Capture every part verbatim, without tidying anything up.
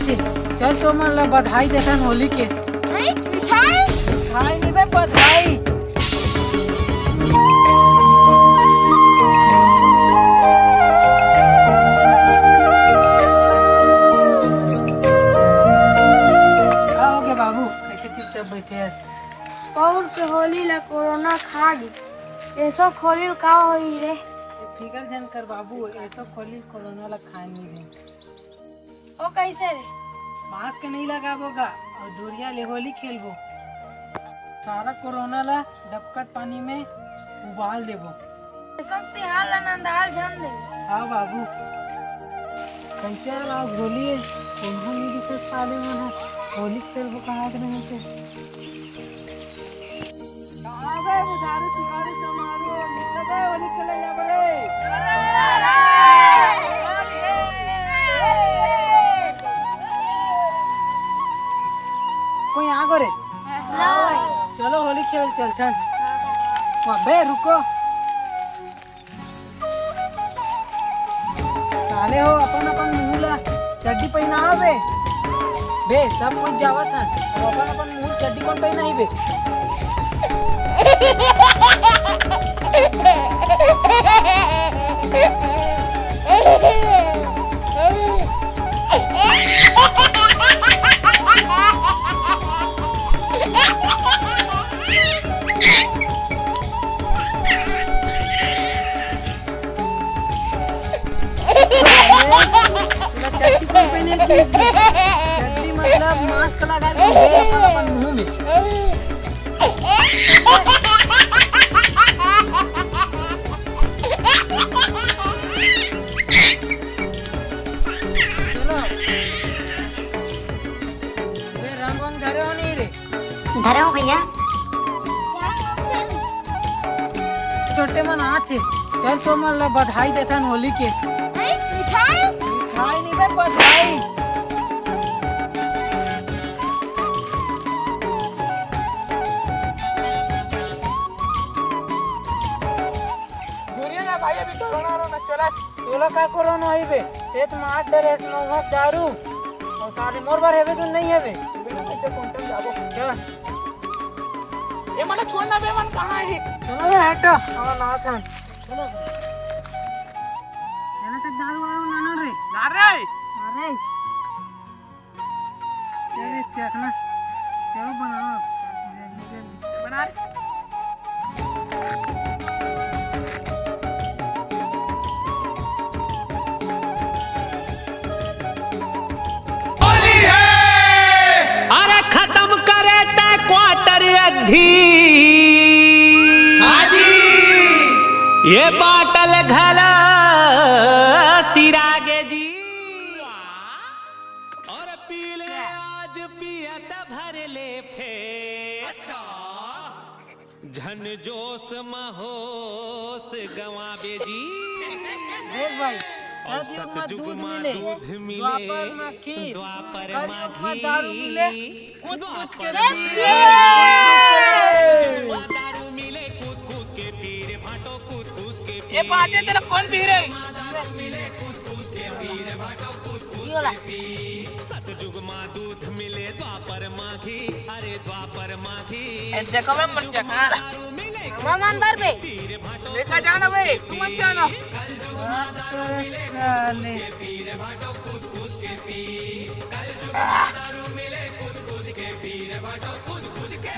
चल, तो मन ला बधाई देथन होली के। हैं? मिठाई? मिठाई नहीं बे, बधाई। का हो गया बाबू, कैसे चुपचाप बैठे हस? पौर के होली ला कोरोना खा गे। एसो होली का होई रे? फिकर झन कर बाबू, एसो होली कोरोना ला खा नहीं रे। ओ कैसे रे? मास्क नहीं लगाबो गा अउ दूरिया ले होली खेलबो। सारा कोरोना ला डबकत पानी में उबाल देबो। सब तिहार ला नंदाल झन दे। हाँ बाबू, कैसे यार आज होली है, कोनो नहीं दिखत साले मन ह। होली खेलबो कहा के नहीं के। अबे बुधारू सुधारू समारू, निकल बे, होली खेले जा बे। कोई आ गो रे? चलो होली खेल चलथन। अबे रुको। साले हो, अपन अपन मुंह ला चड्डी पहिना बे। बे, सब कुछ जावत हन, अब अपन अपन मुंह चड्डी कोन पहिना ही बे? चड्डी कोन पहने की? चड्डी मतलब मास्क लगा के अपन, अपन मुंह में। चलो। ये रंग वंग धरे हो नहीं रे? धरे हो भैया। छोटे मन आथे, चल तो मन ला बधाई देथन होली के। हैं? मिठाई? मिठाई नहीं बे, बधाई। दूरिया ना भाई, अभी कोरोना वोरोना चला। तोला का कोरोना होई बे? ते तो मार डरे नौघा दारू। और सारे मोर बर हेबे तो नहीं हेबे। बिना पैसे कौन जाबो? चल। ये मन छोड़ ना बे, मन कहाँ है? चलो बे, हटो। हाँ, ना था। चलो। चलो तो दारू वारू ना, ना रे। ना रे। अरे। चलो, चखना। चलो, बनाओ। बना। होली है। अरे खत्म करे ते क्वार्टर अद्धी। हाँ जी। ये बाटल घला सिरागे जी। और पी ले आज पियत भर ले फेर। अच्छा। झन जोश म होश गंवाबे जी। देख भाई, और सतयुग म सतयुग दूध म मिले, दूध मिले, द्वापर म खीर, द्वापर म कलयुग म घी, दारू मिले, कूद कूद के द्वापर म पी रे। घी। दारू मिले, कूद कूद के पी रे, भाटो कूद कूद के पी। ये बातें तेरा कौन पी रे? दारू मिले, कूद कूद के पी रे, भाटो कूद कूद के पी। सतयुग म दूध मिले, द्वापर म घी, अरे द्वापर म घी। ए, देखो बे, मत चखा। हम अंदर बे। देखा जाना बे, तू मत जाना। साले।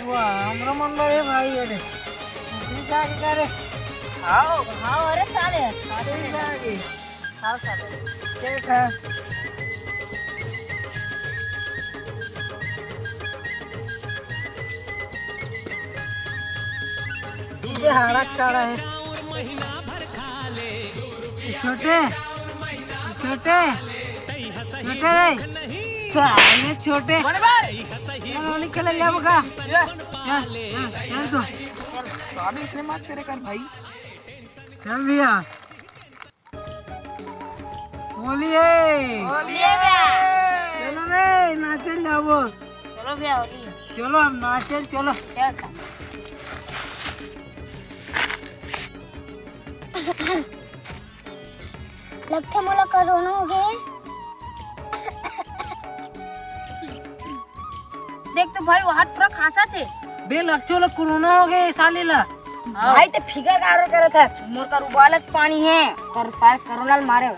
वाह, हमरा मन बर हे भाई, अरे। दूसरी साल का रे। आओ। हाँ, अरे साले, साले। दूसरी साल की। हाँ, साले। ठीक है। ये हाड़ा चाड़ा है। छोटे, छोटे, छोटे रे। साले छोटे। चल, होली खेले जाबो का? चल, चल, चल तू। स्वामी इतने मत करे कर भाई। चल भैया। होली है। होली है बे। चलो रे, नाचल जाबो। चलो बे, होली है। चलो, अब नाचल, चलो। चल सा। लगथे मोला कोरोना हो गे। देख तो भाई, वो हाथ पूरा खांसा थे। बे, लग चलो, कोरोना हो गए साले ला। भाई, ते फिकर काबर करत हस? मोर कर उबालत पानी है, कर सारे कोरोना ल मारे।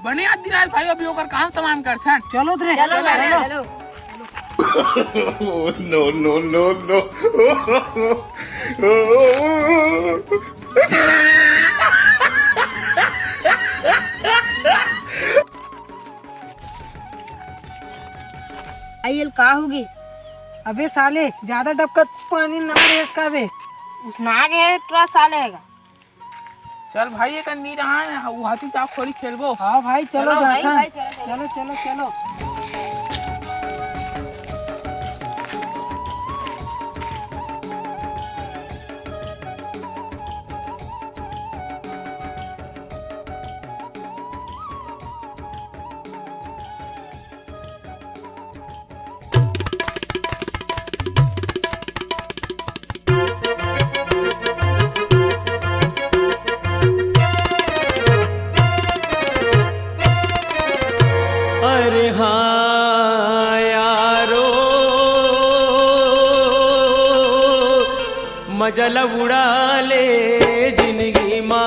बने याद दिलाए भाई, अभी ओकर काम तमाम करथन। चलो रे, चलो, चलो। चलो। No, no, no, no। आइल का होगे? अबे साले, ज्यादा डबकत पानी ना रेस का बे। उसना गे हे, टुरा साले हे गा। चल भाई, एक नी रहा है, वो हाथी चाप खोरी खेलबो। हाँ भाई, चलो चलो भाई, जाथन। भाई, चलो, चलो। चलो, चलो, चलो। अरे हाँ यारो, मजा ल उड़ा ले जिंदगी मा।